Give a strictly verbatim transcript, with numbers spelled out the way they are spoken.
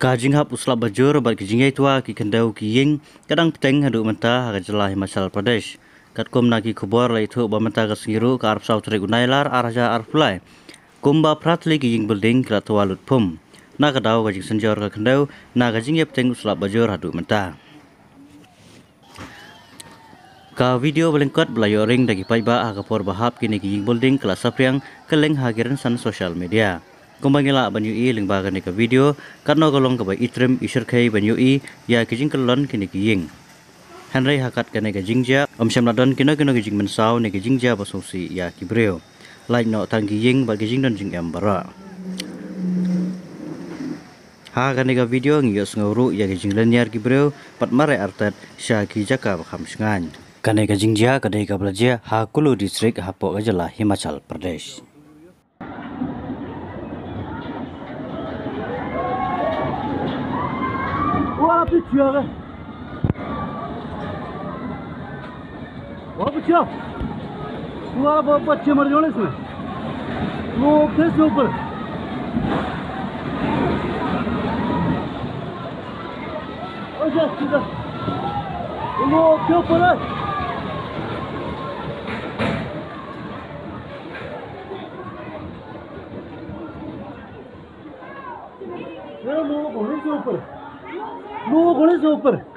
Ka jinghap u slap bajur bad ki jingïaitwa ki khyndew ki ïing ka dang bteng haduh mynta ha ka jylla Himachal Pradesh. Katkum na ki khubor la ïathuh ba mynta ka sngi ruh ka arphew saw tarik u Nailar ar hajar arphew lai, kumba phra tylli ki ïing building ki la twa lut phum na ka daw ka jingsynjor ka khyndew na ka jingïabteng u slap bajur haduh mynta. Ka video ba lyngkot ba la ïoh ring da ki paidbah ha ka por ba hap kine ki ïing building ka la saphriang kylleng ha ki rynsan social media. Kumba ngi lah ban ïohi lyngba kane ka video, katno ka long kaba itrim ishyrkhei ban ïohi ïa ki jingkyllon kine ki ïing. Hynrei ha kat kane ka jingjia ym shym la don kino kino ki jingmynsaw ne ki jingjia ba sngewsih ïa ki briew, lait noh tang ki ïing bad ki jingdon jingem baroh. Ha kane ka video ngi ïohsngew ruh ïa ki jinglynñiar ki briew bad mareh artat sha ki jaka ba kham shngaiñ. Kane ka jingjia ka dei kaba la jia ha Kullu District hapoh ka jylla Himachal Pradesh. वो वाला पीछे आ गए। वो पीछे। वो वाला बहुत बच्चे मर जाने इसमें। वो उठे से ऊपर। ओ जा, सीधा। वो उठे ऊपर है। मेरा लोगों को नहीं से ऊपर। लोगों को नहीं से ऊपर।